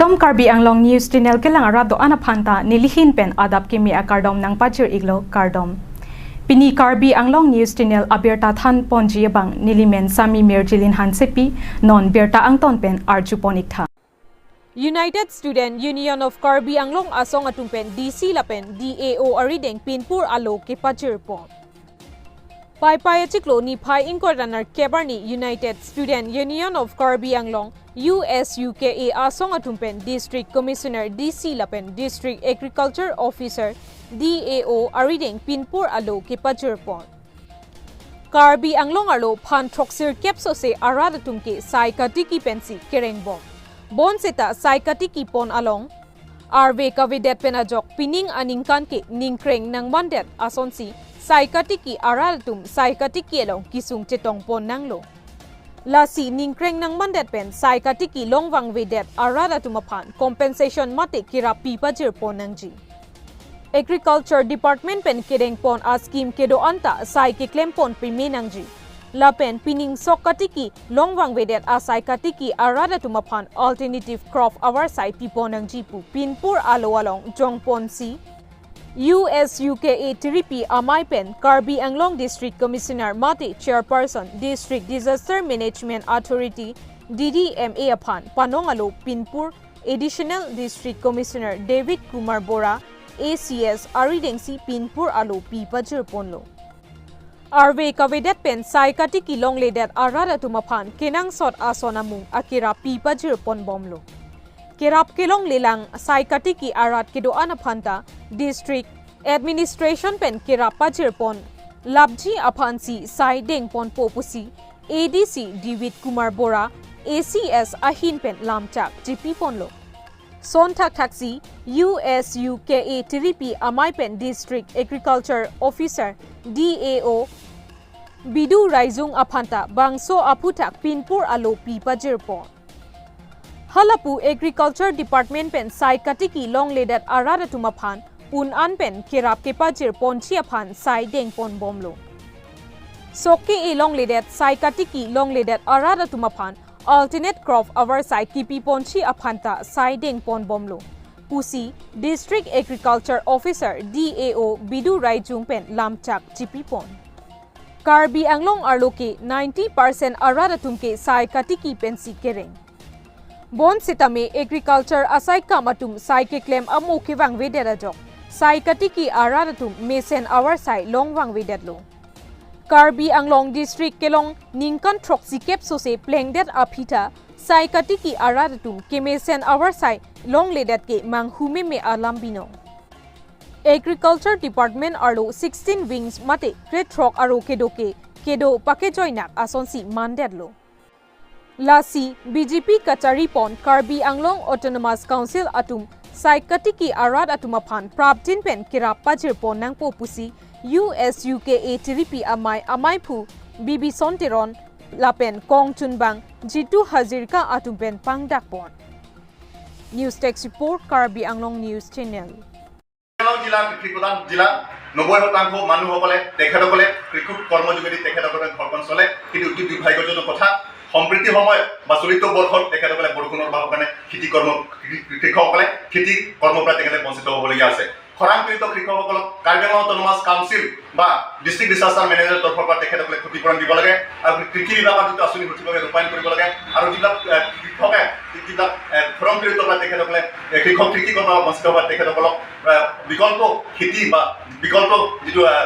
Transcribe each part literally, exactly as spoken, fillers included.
Kardom, Karbi Anglong News Channel kelang arat do-an aphanta nelihin pen adap kimi akardom nangpajir-iklo, kardom. Pini Karbi Anglong News Channel abirta thanponji abang nelimen Sami Mirjilin Hansepi, non birta angton pen arjupon-iktha. United Student Union of Karbi Anglong asong atum pen D C lapen D A O arideng pinpur alo kepajirpon. Paipai achiklo niphai ingkoi ra nerkep arni United Student Union of Karbi Anglong, U S U K A asong atum pen District Commissioner, D C lapen District Agriculture Officer, D A O arideng pinpur alo kepajirpon. Karbi Anglong arlo phan throksirkep sose arat atum ke sai katiki pensi kerengbom. Bonseta sai katikipon along arve kavedet pen ajok pining aningkan ke ningkreng nangmandet asonsi sai katiki arat atum sai katiki along kesung chetongpon nanglo. Lasi ningkreng nangmandet pen sai katiki longvangvedet arat atum aphan compensation mate kerap pipajirpon nangji. Agriculture Department pen kedengpon a-scheme kedo-an ta sai keklempon peme nangji. Lapen pining sok katiki longvangvedet asai katiki arat atum aphan alternative crop avarsai pipon nangji pu pinpur alo along jongponsi U S U K A tiripi amei pen Karbi Anglong District Commissioner mate Chairperson District Disaster Management Authority, D D M A aphan panong alo pinpur Additional District Commissioner David Kumar Bora, A C S aridengsi pinpur alo pipajirponlo. Arve kavedet pen sai katiki longledet arat atum aphan kenangsot ason amung akerap pipajirponbomlo. Kerap kelonglelang sai katiki arat kedo-an aphanta District Administration pen kerap pajirpon lapji aphansi sai dengponpo pusi A D C David Kumar Bora, A C S ahin pen lamchak chipiponlo. Son thakthaksi U S U K A tiripi amei pen District Agriculture Officer, D A O Bidu Raijung aphanta bangso aphuthak pinpur alo pipajirpon. Halapu Agriculture Department pen sai katiki longledet arat atum aphan pun an pen kerap kepajirponji aphan sai dengponbomlo. Sok ke-e longledet sai katiki longledet arat atum aphan alternate crop avarsai kepiponji aphanta sai dengponbomlo pusi District Agriculture Officer, D A O Bidu Raijung pen lamchak chipipon. Karbi Anglong arlo ke ninety percent arat atum ke sai katiki pensi kereng. Bonsitame agriculture asai kam atum sai keklem amo kevangvedet ajok sai katiki arat atum mesen avarsai longvangvedetlo. Karbi Anglong District kelong ningkan throksikep sose plengdet aphi ta sai katiki arat atum kemesen avarsai longledet ke manghu meme alam binong. Agriculture Department arlo sixteen wings mate krethrok aro kedo ke kedo pakejoinak asonsi mandetlo. Lasi B J P kacharipon Karbi Anglong Autonomous Council atum sai katiki arat atum aphan prapjin pen kerap pajirpon nangpo pusi U S U K A tiripi amei ameiphu Bibison Teron lapen kongchunbang Jitu Hazarika atum pen pangdakpon. News Desk Report, Karbi Anglong News Channel. Nagaon জিলাৰ কৃষি প্ৰধান জিলা, নব্বৈ শতাংশ মানুহসকলে, তেখেতসকলে কৃষি কৰ্ম যোগেদি তেখেতসকলে ঘৰখন চলে। কিন্তু অতি দুৰ্ভাগ্যজনক কথা, সম্প্ৰতি সময়ত বা চলিত বৰ্ষত তেখেতসকলে বৰষুণৰ অভাৱৰ কাৰণে খেতি কৰ্ম, কৃ-, কৃষকসকলে খেতি কৰ্মৰ পৰা তেখেতে বঞ্চিত হ'বলগীয়া হৈছে। খৰাং পীড়িত কৃষকসকলক কাৰ্বি আংলং অট'নমাছ কাউন্সিল বা ডিষ্ট্ৰিক্ট ডিজাষ্টাৰ মেনেজৰ তৰফৰ পৰা তেখেতসকলে ক্ষতিপূৰণ দিব লাগে আৰু কৃষি বিভাগৰ যিটো আঁচনি সঠিকভাৱে ৰূপায়ণ কৰিব লাগে আৰু যিবিলাক, এ, কৃষকে যিবিলাক, এ, খৰাং পীড়িত বা তেখেতসকলে, এ, কৃষক কৃষি কৰ্ম বঞ্চিত হোৱা তেখেতসকলক, এ, বিকল্প খেতি বা বিকল্প যিটো, এ,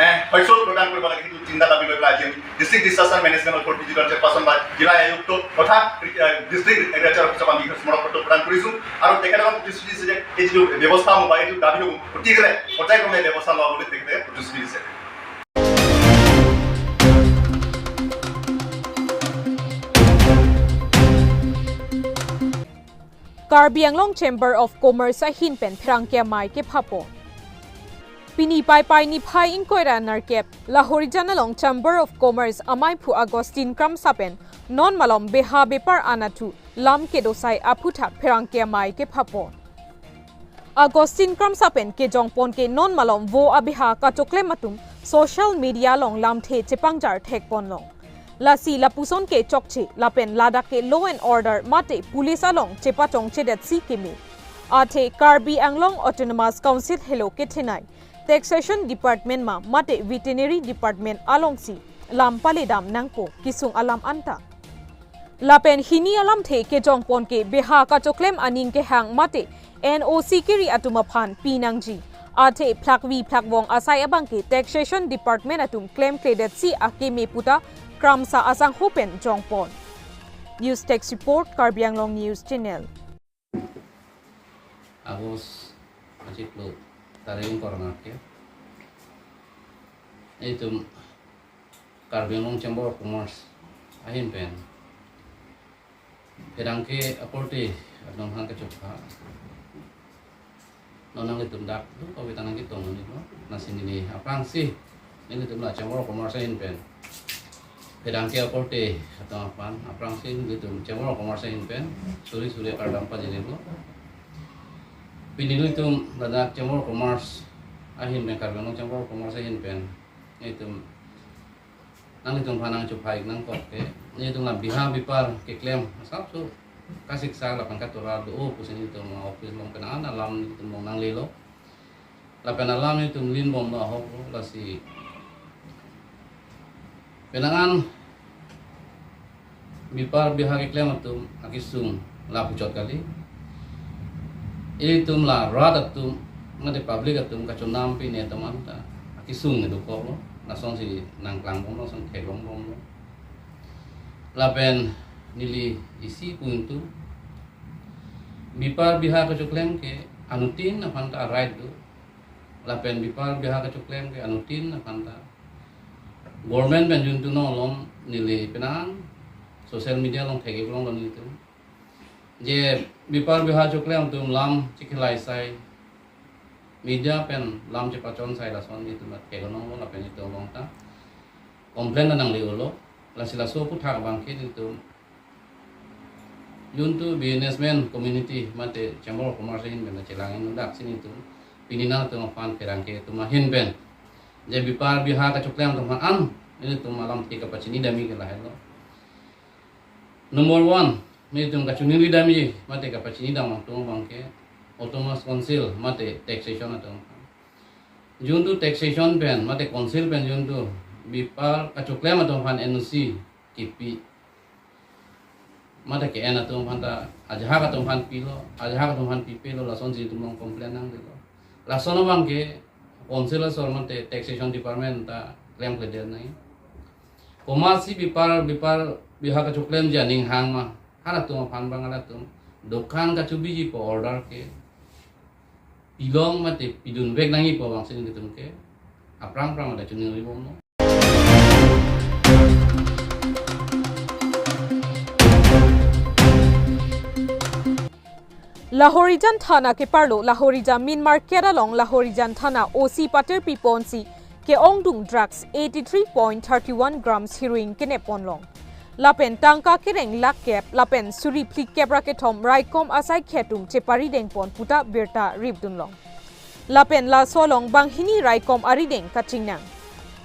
এ, শস্য প্ৰদান কৰিব লাগে, সেইটো চিন্তা দাবী লৈ পেলাই আজি আমি ডিষ্ট্ৰিক্ট ডিজাষ্টাৰ মেনেজমেণ্ট অথৰিটি যিটো চেয়াৰপাৰ্চন বা জিলা আয়ুক্ত তথা, এ, ডিষ্ট্ৰিক্ট এগ্ৰিকালচাৰ অফিচক আমি স্মাৰক পত্ৰ প্ৰদান কৰিছোঁ আৰু তেখেতসকলক প্ৰতিশ্ৰুতি দিছে যে এই যিটো ব্যৱস্থা হ'ব বা এইটো দাবী হ'ব, অতি শীঘ্ৰে পৰ্যায়ক্ৰমে ব্যৱস্থা লোৱা বুলি তেখেতে প্ৰতিশ্ৰুতি দিছে। Karbi Anglong Chamber of Commerce ahin pen pherangke amei kephapo. Pini Paipai niphai ingkoi ra nerkep Lahorijan along Chamber of Commerce ameiphu Augustine Kramsa pen non malom beha bepar anatthu lam kedosai aphuthak pherangke amei kephapo. Augustine Kramsa pen kejongpon ke non malom vo abeha kachoklem atum social media along lamthe chepangjar thekponlong. Lasi lapuson ke chokche, lapen ladak ke law and order mate police along chepachongchedetsi keme. Athe Karbi Anglong Autonomous Council helo kethenei Taxation Department ma mate Veterinary Department alongsi lam paledam nangpo kesung alam anta. Lapen hini alamthe kejongpon ke beha kachoklem aning kehang mate N O C kiri atum aphan pinangji. Athe phlakvi phlakvong asai abang ke Taxation Department atum klemkledetsi akeme puta kramsa asangho pen jongpon. News Desk Report, Karbi Anglong News Channel. August achiklo tarik kornak ke itum Karbi Anglong Chamber of Commerce ahin pen pherangke akorte atum aphan kachupha. Non nanglitum dak do kawitang nangketong nilo. Lasi neli aphrangsi nelitum la Chamber of Commerce ahin pen pherangke akorte atum aphan aphrangsi nelitum Chamber of Commerce ahin pen suri suri akardom pajirilo. Pini nelitum ladak Chamber of Commerce ahin pen, Karbi Anglong Chamber of Commerce ahin pen itum nanglitum aphan nangchupha-ik nangkok ke, itum la beha bepar keklem asapso kasiksak lapen katura do-o pusi itum office along penang an alam itum along nanglelo. Lapen alam itum linbomlo ahoklo, lasi penang an bepar beha keklem atum akesung lapuchot kali. Itum la rat atum mate public atum kachonam pine atum anta akesung dokoklo, lasonsi nangklangbomlo, lason theklongbomlo. Lapen neli isi pu itum bepar beha kachoklem ke anuttin aphanta right do. Lapen bepar beha kachoklem ke anuttin aphanta government pen juntu nangkelom, neli penang social media along thek-ik longlo nelitum. Je bepar beha choklem atum lam chikhelai sai media pen lam chepachon sai lason itum theklonglo lapen itum along ta complain nangle-olo. Lasi laso aphuthak abang ke itum juntu businessman community mate Chamber of Commerce ahin pen chelang inutdaksi nelitum pini nangtum aphan pherangke atum ahin pen je bepar beha kachoklem atum aphan an nelitum alamthe kapachini damji ke lahelo. Number one, nelitum kachiningri damji mate kapachini dam atum abang ke Autonomous Council mate taxation atum aphan. Juntu taxation pen mate council pen juntu bepar kachoklem atum aphan N O C kipi mate ke-en atum aphanta ajahak atum aphan pilo, ajahak atum aphan pipelo, lasonsi itum along complain nanglelo. Lason abang ke council asor mate taxation department ta klemkledet nangji. Komatsi bepar bepar beha kachoklemji aning hang ma, halatum aphan abang halatum dokan kachobiji pu order ke pilong mate pidunvek nangji pu abangsi nelitum ke aphrang aphrang mate chiningribomlo. Lahorijan Thana keparlo Lahorijan Main Market along Lahorijan Thana O C patir piponsi ke-ongdung drugs eighty three point three one grams heroin kenep ponlong. Lapen tangka kereng lakh kep lapen suri phlikep ra kethom raikom asai khetum cheparidengpon puta birta ripdunlong. Lapen laso along banghini raikom arideng kachingnang.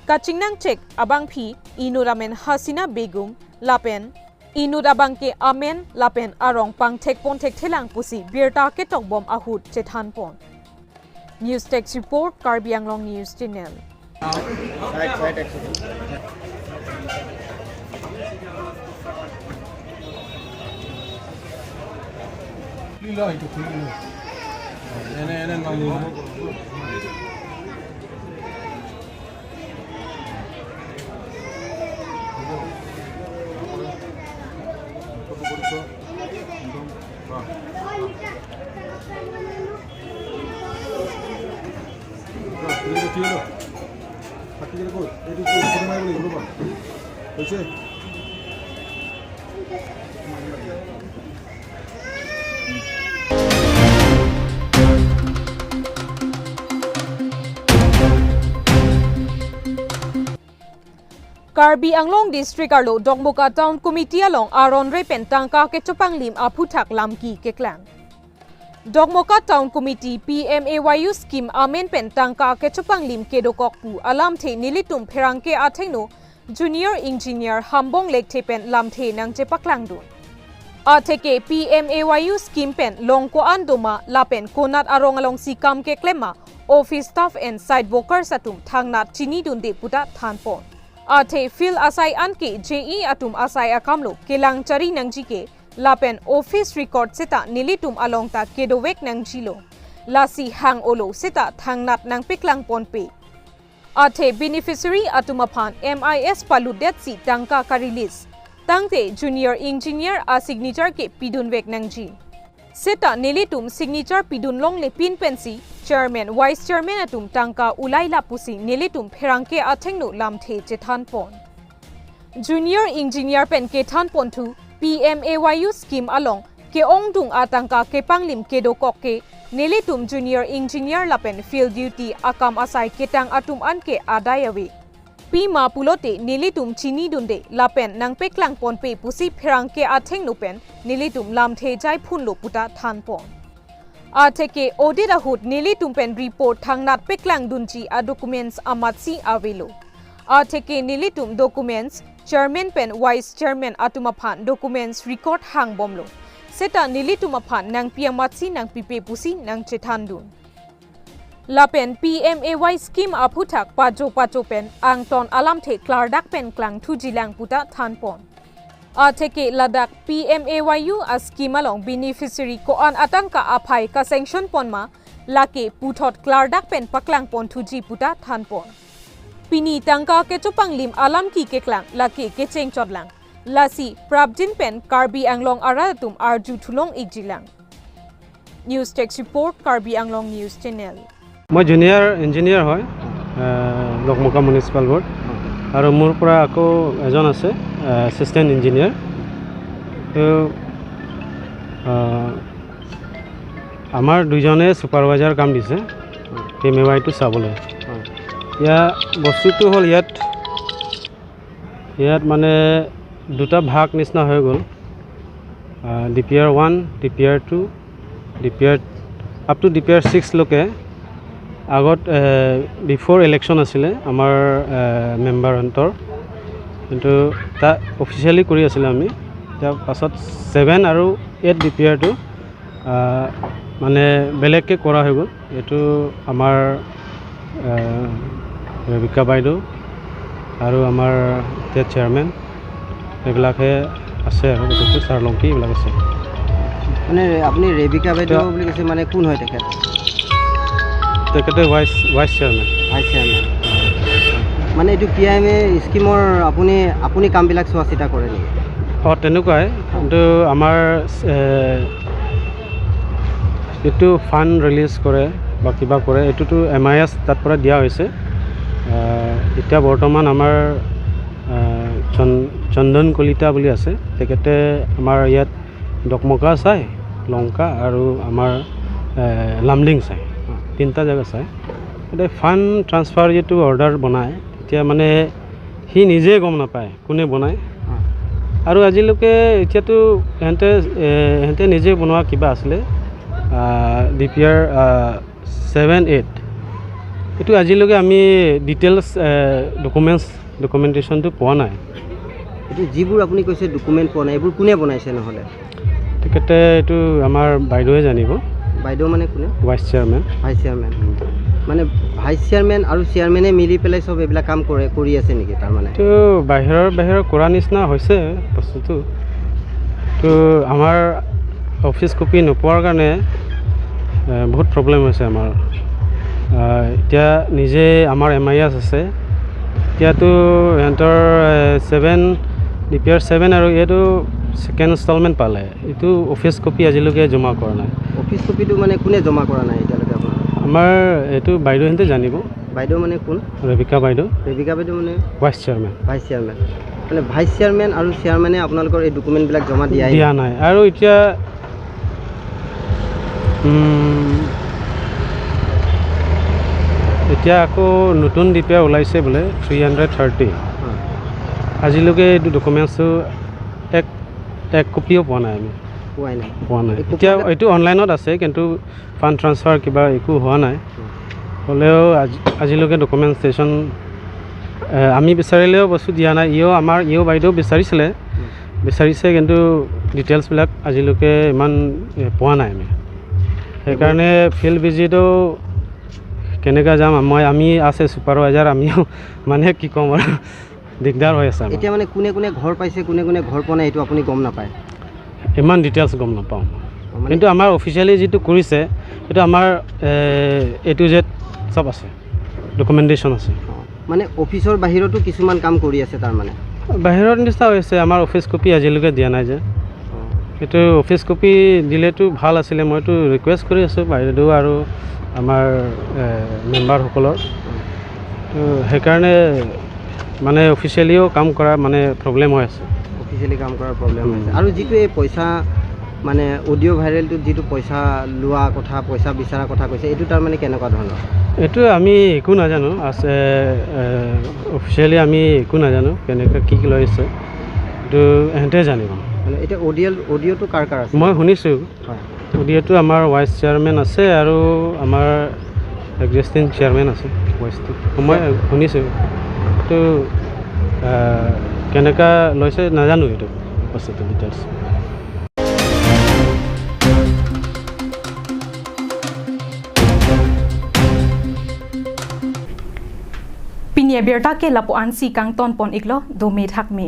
Kachingnang chek abangpi inut amen Hasina Begum lapen inut abang ke amen lapen arong pangthekpon thekthelang pusi birta ketokbom ahut chethanpon. News Desk Report, Karbi Anglong News Channel. Side, side, action. Lilo, itu lilo. Ene, ene, nang lilo. Karbi Anglong District arlo Dokmoka Town Committee along aron re pen tangka kechopanglim aphuthak lamki keklang. Dokmoka Town Committee P M A Y U scheme amen pen tangka kechopanglim kedokok pu alamthe nelitum pherangke athengno Junior Engineer Hambong Lekthe pen lamthe nangchepaklangdun. Atheke P M A Y U scheme pen long ko-an doma lapen konat arong alongsi kam keklem ma office staff and site workers atum thangnat chinidunde puta thanpon. Athe field asai anke J E atum asai akamlo kelang chari nangji ke lapen office record seta nelitum along ta kedovek nangjilo. Lasi hang-olo seta thangnat nangpeklangponpe. Athe beneficiary atum aphan M I S palutdetsi tangka ka-release. Tangte junior engineer a-signature ke pidunvek nangji. Seta nelitum signature pidunlongle pin pensi chairman, vice chairman atum tangka ulai lapusi nelitum pherangke athengno lamthe chethanpon. Junior engineer pen kethanponthu P M A Y U scheme along ke-ongdung atangka kepanglim kedokok ke nelitum junior engineer lapen field duty akam asai ketang atum anke adai ave. Pima pulote nelitum chinidunde lapen nangpeklangponpe pusi pherangke athengno pen nelitum lamthe jaiphunlo puta thanpon. Atheke audit ahut nelitum pen report thangnat peklangdunji a-documents amatsi avelo. Atheke nelitum documents chairman pen vice chairman atum aphan documents record hangbomlo. Seta nelitum aphan nangpi amatsi nangpipe pusi nangchethandun. Lapen P M A Y scheme aphuthak pajo pajo pen angton alamthe klardak pen klangthujilang puta thanpon. Atheke ladak P M A Y U a-scheme along beneficiary ko-an atangka aphai ka-sanction ponma, lake puthot klardak pen paklangponthuji puta thanpon. Pini tangka kechopanglim alam ki keklang lake kechengchotlang. Lasi prapjin pen Karbi Anglong arat atum arjuthulong-ikjilang. News Desk Report, Karbi Anglong News Channel. মই junior engineer হয়, আহ, দকমকা municipal board. আৰু মোৰ পৰা আকৌ এজন আছে, আহ, assistant engineer. তেওঁ, আহ, আমাৰ দুইজনে ছুপাৰভাইজাৰ কাম দিছে, পি এম এ ৱাইটো চাবলৈ। ইয়াৰ বস্তুটো হ'ল ইয়াত ইয়াত মানে দুটা ভাগ নিচিনা হৈ গ'ল। আহ, D P R one, D P R two, D P R, up to D P R ছিক্সলৈকে। আগত, এ, বিফ'ৰ ইলেকশ্যন আছিলে আমাৰ, এ, মেম্বাৰহঁতৰ, কিন্তু তাত অফিচিয়েলি কৰি আছিলে আমি। তাৰ পাছত ছেভেন আৰু এইট ডি পি আৰটো আহ, মানে বেলেগকে কৰা হৈ গ'ল। এইটো আমাৰ, আহ, ৰেবিকা বাইদেউ আৰু আমাৰ এতিয়া চেয়াৰমেন, এইবিলাকহে আছে আৰু গোটেইটো ছাৰ লংকি এইবিলাক আছে। মানে আপুনি ৰেবিকা বাইদেউ তেওঁ বুলি কৈছে, মানে কোন হয় তেখেত? তেখেতে vice, vice chairman. Vice chairman. মানে এইটো পি এম এ স্কিমৰ আপুনি, আপুনি কামবিলাক চোৱা চিতা কৰে নেকি? অ, তেনেকুৱাই। কিন্তু আমাৰ, এ, এইটো ফাণ্ড ৰিলিজ কৰে বা কিবা কৰে, এইটোতো এম আই এছ তাৰ পৰা দিয়া হৈছে। আহ, এতিয়া বৰ্তমান আমাৰ, আহ, চন-, চন্দন কলিতা বুলি আছে, তেখেতে আমাৰ ইয়াত দকমকা চায়, লংকা আৰু আমাৰ, এ, লামডিং চায়, তিনিটা জেগা চায়। এতিয়া ফাণ্ড ট্ৰান্সফাৰ যিটো অৰ্ডাৰ বনায়, তেতিয়া মানে সি নিজে গম নাপায় কোনে বনায়। অ। আৰু আজিলৈকে এতিয়াতো সিহঁতে, এ, সিহঁতে নিজে বনোৱা কিবা আছিলে, আ, ডি পি আৰ, আ, ছেভেন এইট। এইটো আজিলৈকে আমি ডিটেইলছ, এ, ডকুমেণ্টছ, ডকুমেণ্টেশ্যনটো পোৱা নাই। এইটো যিবোৰ আপুনি কৈছে ডকুমেণ্ট পোৱা নাই, এইবোৰ কোনে বনাইছে নহ'লে? তেখেতে এইটো আমাৰ বাইদেৱে জানিব। বাইদেউ মানে কোনে? Vice chairman. Vice chairman. উম। মানে ভাইচ চেয়াৰমেন আৰু চেয়াৰমেনে মিলি পেলাই চব এইবিলাক কাম কৰে, কৰি আছে নেকি তাৰমানে? এইটো বাহিৰৰ, বাহিৰৰ কৰা নিচিনা হৈছে বস্তুটো। তো আমাৰ অফিচ কপি নোপোৱাৰ কাৰণে, এ, বহুত প্ৰব্লেম হৈছে আমাৰ। আ, এতিয়া নিজে আমাৰ এম আই এছ আছে। এতিয়াতো সিহঁতৰ, এ, seven, D P R seven আৰু এইটো ছেকেণ্ড ইনষ্টলমেণ্ট পালে। এইটো অফিচ কপি আজিলৈকে জমা কৰা নাই। অফিচ কপিটো মানে কোনে জমা কৰা নাই এতিয়ালৈকে আপোনাৰ? আমাৰ এইটো বাইদেউহঁতে জানিব। বাইদেউ মানে কোন? ৰেবিকা বাইদেউ। ৰেবিকা বাইদেউ মানে? Vice chairman. Vice chairman. মানে ভাইচ চেয়াৰমেন আৰু চেয়াৰমেনে আপোনালোকৰ এই ডকুমেণ্টবিলাক জমা দিয়াই নাই? দিয়া নাই। আৰু এতিয়া, উম, এতিয়া আকৌ নতুন ডি পি আৰ ওলাইছে বোলে, থ্ৰী হাণ্ড্ৰেড থাৰ্টি। হয়। আজিলৈকে এইটো ডকুমেণ্টছটো এক, এক কপিও পোৱা নাই আমি। পোৱাই নাই? পোৱা নাই। এই এতিয়া কপিবিলাক এইটো অনলাইনত আছে, কিন্তু ফাণ্ড ট্ৰান্সফাৰ কিবা একো হোৱা নাই। উম। হ'লেও আজি, আজিলৈকে ডকুমেণ্টেশ্যন এ, আমি বিচাৰিলেও বস্তু দিয়া নাই। ইও আমাৰ ইও বাইদেউ বিচাৰিছিলে, বিচাৰিছে, কিন্তু ডিটেইলছবিলাক আজিলৈকে ইমান, এ, পোৱা নাই আমি। সেইকাৰণে ফিল্ড ভিজিটো কেনেকৈ যাম, মই, আমি আছে ছুপাৰভাইজাৰ, আমিও মানে কি ক'ম আৰু, দিগদাৰ হৈ আছে আমাৰ। এতিয়া মানে কোনে কোনে ঘৰ পাইছে, কোনে কোনে ঘৰ পোৱা নাই, এইটো আপুনি গম নাপায়? ইমান ডিটেইলছ গম নাপাওঁ, মানে কিন্তু আমাৰ অফিচিয়েলি যিটো কৰিছে, সেইটো আমাৰ এ টু জেড চব আছে, ডকুমেণ্টেশ্যন আছে। অ, মানে অফিচৰ বাহিৰতো কিছুমান কাম কৰি আছে তাৰমানে? বাহিৰৰ নিচিনা হৈছে, আমাৰ অফিচ কপি আজিলৈকে দিয়া নাই যে। অ, এইটো অফিচ কপি দিলেতো ভাল আছিলে। মইতো ৰিকুৱেষ্ট কৰি আছোঁ বাইদেউ আৰু আমাৰ এ, মেম্বাৰসকলৰ। তো সেইকাৰণে মানে অফিচিয়েলিও কাম কৰা মানে প্ৰব্লেম হৈ আছে। অফিচিয়েলি কাম কৰাৰ প্ৰব্লেম হৈছে। আৰু যিটো এই পইচা, মানে অডিঅ' ভাইৰেলটোত যিটো পইচা লোৱা কথা, পইচা বিচৰা কথা কৈছে, এইটো তাৰমানে কেনেকুৱা ধৰণৰ? এইটো আমি একো নাজানো, আছে অফিচিয়েলি আমি একো নাজানো কেনেকৈ কি কি লৈছে, এইটো এহেঁতে জানিব। মানে এতিয়া অডিঅ' অডিঅ'টো কাৰ কাৰ আছে? মই শুনিছোঁ, হয়। অডিঅ'টো আমাৰ ভাইচ চেয়াৰমেন আছে আৰু আমাৰ এক্সিষ্টিং চেয়াৰমেন আছে, ভাইচটো মই শুনিছোঁ। এইটো আহ, কেনেকুৱা লৈছে নাজানো, এইটো বস্তুটো details. Pini abirta ke lapu-ansi kangton pon iklo, dome thakme.